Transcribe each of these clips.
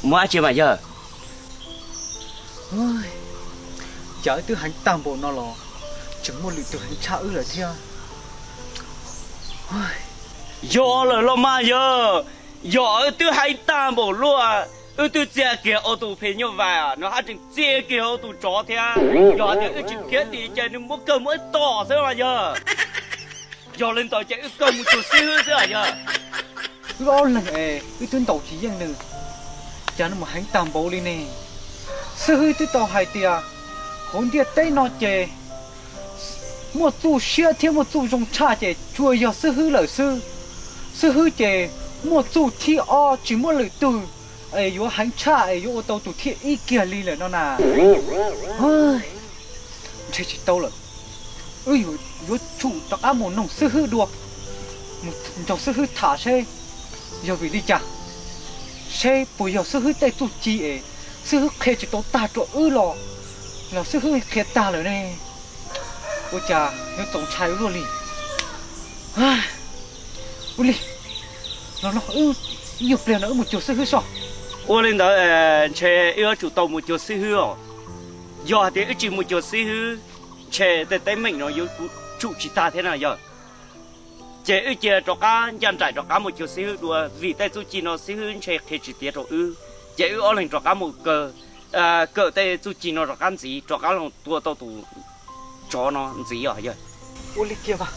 Muaj dab tsi mas yawg? Cas wb twb heev tag npaum no los tseem muaj lwm tus heev tshaj wb lawm thiab. Yog lawm los mas yawg, yog wb twb heev tag npaum luaj, wb twb txia kiag ua tus phem nyuj vais no haj tseem txia kiag ua tus tsov thiab. Yog hais tias wb tsis khiav dim ces nws muab kawg muab ib tom xwb mas yawg. Yog li ntawd ces wb kawg mus cuag xib hwb xwb yawg. Wb ob leeg es wb twb ntaus tsis yeej nws, cas nws mus heev tag npaum li ne? Xib hwb twb tau hais tias hauv ntiaj teb no ces muaj txuj siab thiab muaj txuj zoo tshaj ces tsuas yog xib hwb lawm xwb. Xib hwb ces muaj txuj thib ob tsis muaj lwm tus es yuav heev tshaj es yuav ua tau tus thib ib kiag li lawm no na. Ntshe tsis tau lawm, wb yuav tsum rov qab mus noog xib hwb dua, mus nrog xib hwb tham seb yog vim li cas, seb puas yog xib hwb tej txuj ci es xib hwb qhia tsis tau tag rau wb los, los xib hwb qhia tag lawm ne. Ua cas yuav txaus ntshai luaj li. Ua li, los no, ib nyuag pliag no wb mus cuag xib hwb soj. Ua li ntawd ntshe wb yuav tsum tau mus cuag xib hwb os. Yog hais tias wb tsis mus cuag xib hwb, ntshe tej teeb meem no yuav tsum tsis tag thiab na yog. Ces wb cia rov qab ncaj nraim rov qab mus cuag xib hwb dua, vim tej txuj ci no xib hwb ntshe qhia tsis tiav rau wb. Ces wb ob leeg rov qab mus kawm tej txuj ci no rov qab ntxiv, rov qab los tua tau tus tsov no ntxiv os yog. Ua li kiag mas,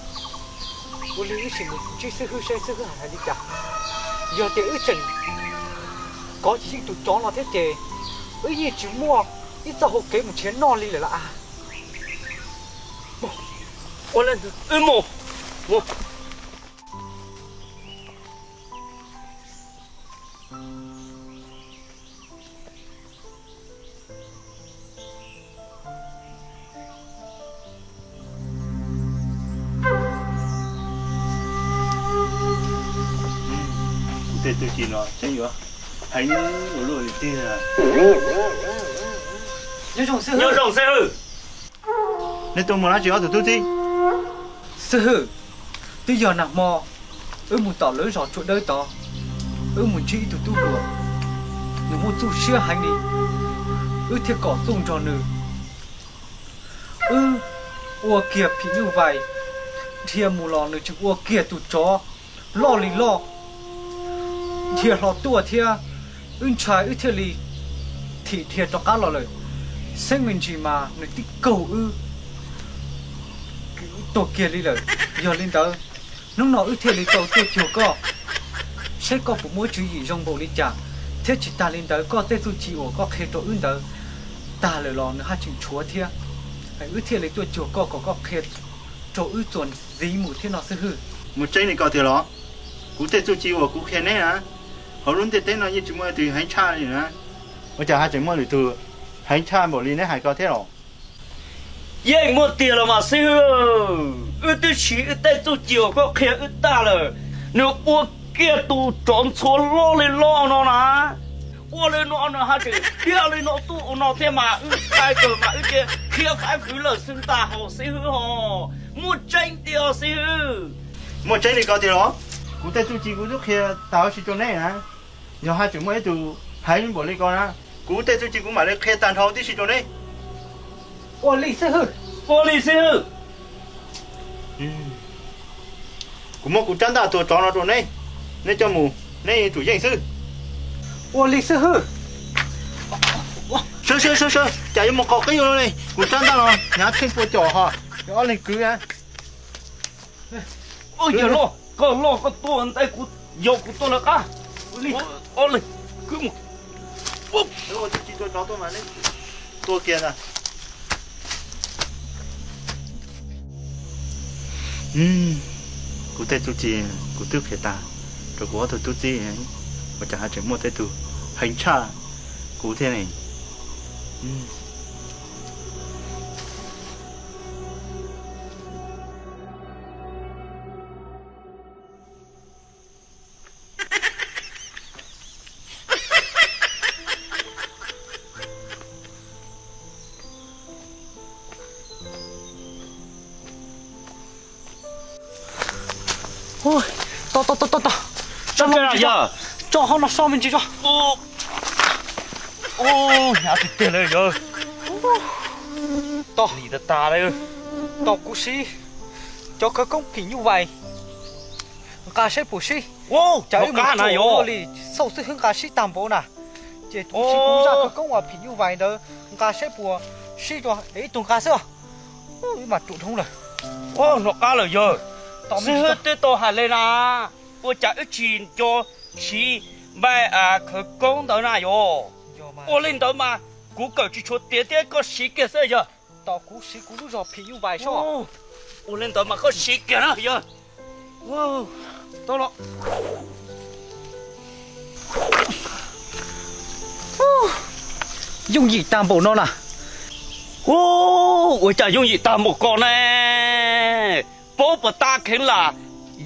ua li wb sim mus ntsib xib hwb seb xib hwb hais li cas. Yog tias wb tseem kov tsis yeej tus tsov no thiab ces wb yeej tsis muaj ib txoj hau kev mus nrhiav noj li lawm las. Ua li ntawd wb mus. Tej txuj ci no tseeb yuav heev ua luaj li tiag. Nyob zoo xib hwb. Nej tuaj mus dab tsi ob tug tub txib? Xib hwb, twb yog nag hmo wb mus tom lawv zos Tsua Dawb tod, wb mus ntsib ib tug tub hluas, nws muaj txuj siab heev li, wb thiaj kom txuj nrog nws. Wb ua kiag phim nyuj vais, dhia mus los nws tseem ua kiag tus tsov loj li loj, dhia hlo tuaj thiab. Wb ntshai wb thiaj li thim dhia rov qab los lawm. Xeeb me ntsis mas nws tib kaug wb tuag kiag li lawm. Yog li ntawd, hnub no wb thiaj li tau tuaj cuag koj, saib koj puas muaj tswv yim zoo npaum li cas, thiab tsis tas li ntawd koj tej txuj ci uas koj qhia rau wb ntawd tag lawm los nws haj tseem tshuav thiab. Wb thiaj li tuaj cuag koj kom koj qhia rau wb txuas ntxiv mus thiab no xib hwb. Muaj tseeb li ko tiag los? Kuv tej txuj ci uas kuv qhia neb na, hauv lub ntiaj teb no yeej tsis muaj leej twg heev tshaj li na. Ua cas haj tseem muaj lwm tus heev tshaj npaum li neb hais ko thiab los? Yeej muaj tiag los mas xib hwb, wb twb siv wb tej txuj ci uas koj qhia wb tag lawm, nws ua kiag tus tsov ntxhua loj li loj no na. Ua li no nws haj tseem dhia li no tuaj ua no thiab mas wb tshai kawg mas wb cia li khiav faib fwv lawm xwb ntag hos xib hwb hos. Muaj tseeb tiag xib hwb. Muaj tseeb li ko tiag los? Kuv tej txuj ci kuv twb qhia tag huv si rau neb na. Yog haj tseem muaj ib tug heev npaum li ko na, kuv tej txuj ci kuv mam li qhia tag nrho tib si rau neb. Ua li xib hwb. Ua li xib hwb. Kuv muab kuv rab ntaj tua tsov no rau neb, neb coj mus, neb tsum yeej xwb. Ua li xib hwb. Sawv sawv sawv sawv, cas yuav mus qau qib ua luaj li, kuv rab ntaj no nyav tsheej pua com hos, yog ob leeg kwv na. Yawg loj, koj loj koj tuaj ntej kuv, yog kuv tuaj lawv qab. Ob leeg kwv mus. Ua txuj ci tua tsov tuaj mas neb tua kiag ntag. Kuv tej txuj ci kuv twb qhia tag rau kuv ob tug tub txib, ua cas haj tseem muaj tej tug heev tshaj kuv thiab ne. Tau tau tau tau tau. Tso hauv no so me ntsis tso. Hnyav tiag tiag li yawg. Tos li tas tas li. Tos kuv siv cov khawv koob phim nyuj vais nqa saib puas sib. Cas wb mus qab na yog li xauj xwb hwb nqa sib tag npaum na. Ces kuv siv kuv zaj khawv koob uas phim nyuj vais ntawd nqa saib puas sib dua es ib tug nqa xwb. Wb mas ruam dhau lawm. Hnov qab lawm yawg. Xib hwb twb tau hais li na, ua cas wb tsis nco siv npaij khawv koob ntawd na yog. Ua li ntawd mas kuv kawm tsis tshua tiav thiab koj siv kiag xwb yawg. Tos kuv siv kuv lub zog phim nyuj vais soj. Ua li ntawd mas koj siv kiag na yawg. Yooj yim tag npaum no na. Ua cas yooj yim tag npaum ko ne? Paub puas tag kheev lam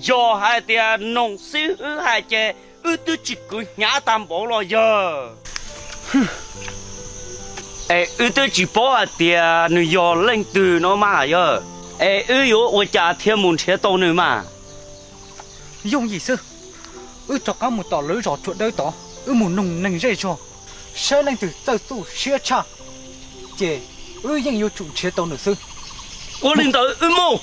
yog hais tias noog xib hwb hais ces wb twb tsis kwv hnyav tag npaum los yawg. Es wb twb tsis paub hais tias nws yog leej twg no mas yawg, es wb yuav ua cas thiaj mus nrhiav tau nws mas? Yooj yim xwb, wb rov qab mus tom lawv zos Tsua Dawb tod, wb mus noog neeg zej zog saib leej twg txawj txuj siab tshaj, ces wb yeej yuav tsum nrhiav tau nws xwb. Ua li ntawd wb mus.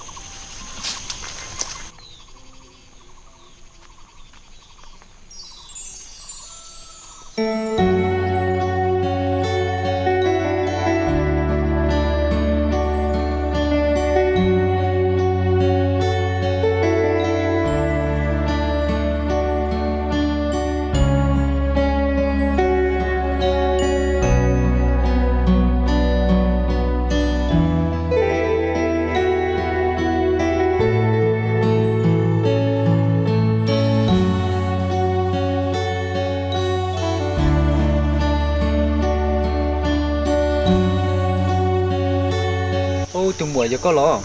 Ub, tus muam, yog koj los?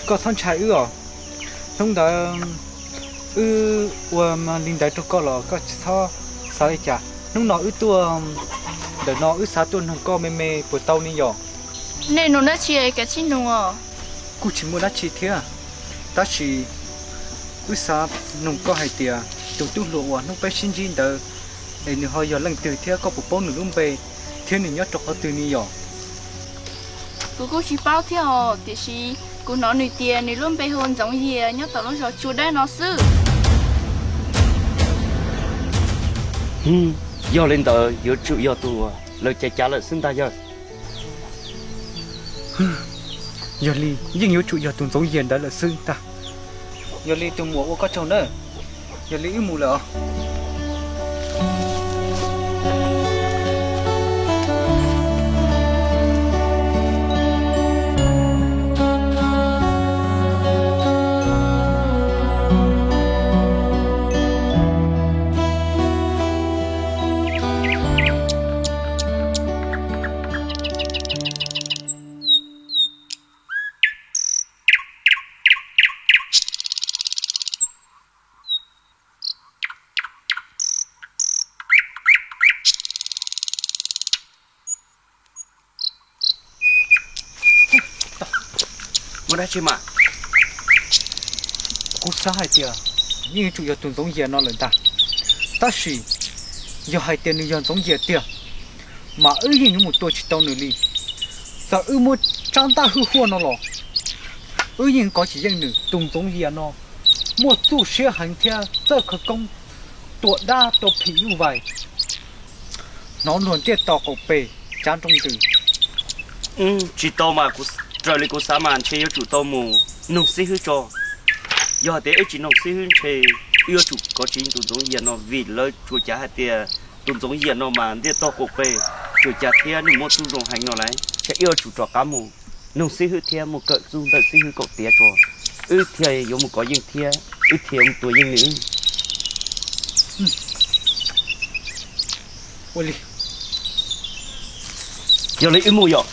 Koj txhob ntshai wb os. Hnub ntawd wb ua li ntawd rau koj los koj tsis txhob xav li cas. Hnub no wb tuaj ntawm no wb xav tuaj noog koj me me puas tau ne yom? Nej noog dab tsi es kav tsij noog os. Kuj tsis muaj dab tsi thiab, tab sis wb xav noog koj hais tias tus tub hluas uas hnub peb sib ntsib ntawd es nws ho yog leej twg thiab koj puas paub nws lub npe thiab nws nyob rau qhov twg ne yom? Kuv kuj tsis paub thiab os, tiam sis kuv hnov nws tias nws lub npe hu ua Ntxoov Yias, nyob tom lub zos Tsua Dawb no xwb. Yog li ntawd yuav tsum yog tus uas lawv cav cav lawm xwb ntag yawg. Yog li yeej yuav tsum yog tus Ntxoov Yias ntawd lawm xwb ntag. Yog li tus muam, ua koj tsaug nawb. Yog li wb mus lawm os. Muaj dab tsi mas? Kuv xav hais tias yeej yuav tsum yog tus Ntxoov Yias no lawm ntag. Tab sis yog hais tias nws yog Ntxoov Yias tiag, mas wb yeej yuav mus tua tsis tau nws li. Txawm wb muab tsab ntaj hwj huaj no los, wb yeej kov tsis yeej nws. Tus Ntxoov Yias no muaj txuj siab heev thiab txawj khawv koob, tua dab tua phim nyuj vais, hnov luag ntiaj teb qaum pes cav nroo ntws. Tsis tau mas, raws li kuv xav mas ntshe yuav tsum tau mus noog xib hwb tso. Yog hais tias wb tsis noog xib hwb ntshe wb yuav tsum kov tsis yeej tus Ntxoov Yias no vim lawv tsuas cav hais tias tus Ntxoov Yias no mas ntiaj teb qaum pes tsuas cav thiab nws muaj txuj zoo heev no lauj. Ces wb yuav tsum rov qab mus noog xib hwb thiab mus kawm txuj ntawm xib hwb kom tiav tso, wb thiaj yuav mus kov yeej thiab wb thiaj mus tua yeej nws. Ua li, yog li wb mus yom.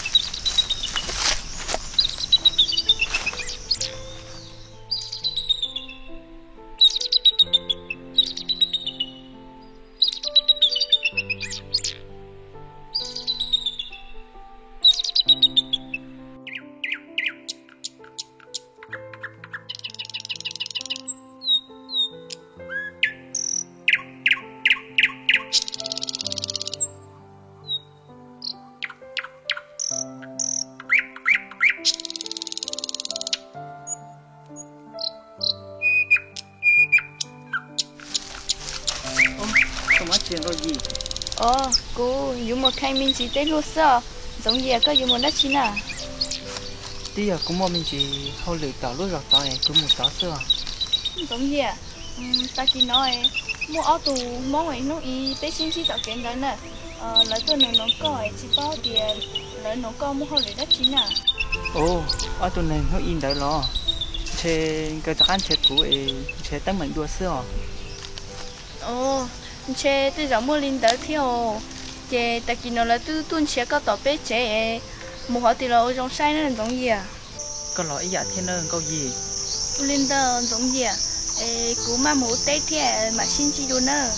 Os, kuv yuav mus kheev me ntsis tej luag xwb os. Ntxoov Yias, koj yuav mus dab tsi na? Twb yog kuv muaj me ntsis hauj lwm tom lub zos tod es kuv mus tod xwb os. Ntxoov Yias, tag kis no muaj ob tug Hmoob es hnub i peb sib ntsib tom kev ntawd na. Lawv tuaj nug noog koj es tsis paub tias lawv noog koj muaj hauj lwm dab tsi na. Ua, ob tug neeg hnub i ntawd los ntshe nkawd rov qab nrhiav kuv es nrhiav teeb meem dua xwb os. Ntshe tej zaum muaj li ntawd thiab os. Ces tag kis no lawv twb tuaj nrhiav koj tom peb tsev es mus qhov twg los ua zoo saib na Ntxoov Yias. Koj los ib yam thiab na Nkauj Yim. Ua li ntawd Ntxoov Yias, es kuv maj mus ua teb thiab mam sib ntsib dua nawb.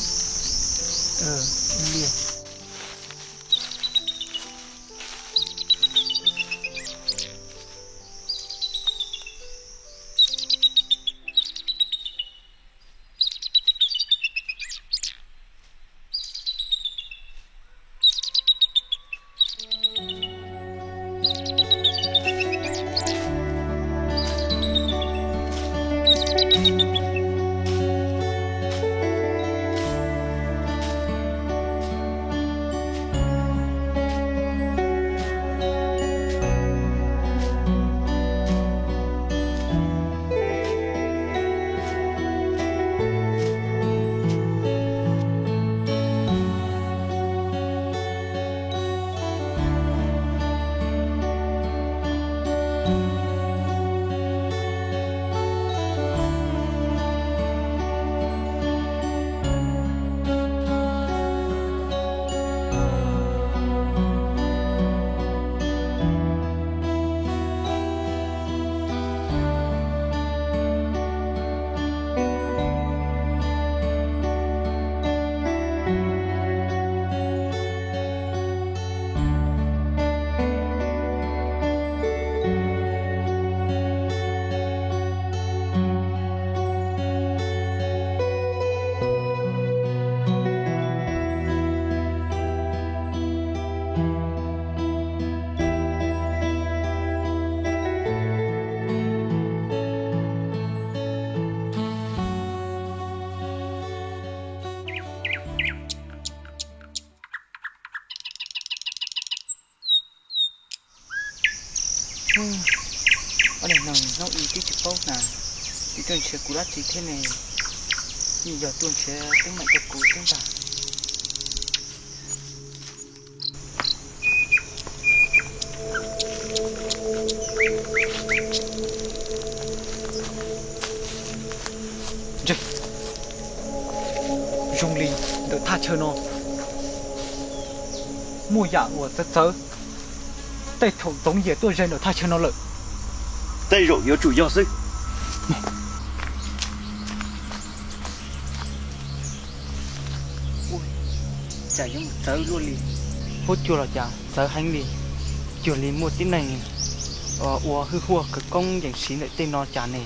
Ob niag no hnub i twb tsis paub hnav, twb tuaj nrhiav kuv dab tsi thiab ne? Yeej yog tuaj nrhiav teeb meem rau kuv xwb ntag. Zoo li ntawm thaj chaw no muaj yam uas txawv txawv. Tej thaum Ntxoov Yias tuaj ze ntawm thaj chaw no lawm. Tej zaum yuav tsum yog xwb. Cas yuav mus txawv luaj li? Huab cua los cas txawv heev li, cuag li muaj tib neeg ua hwj huaj khawv koob yees siv ntawm tej no cas ne?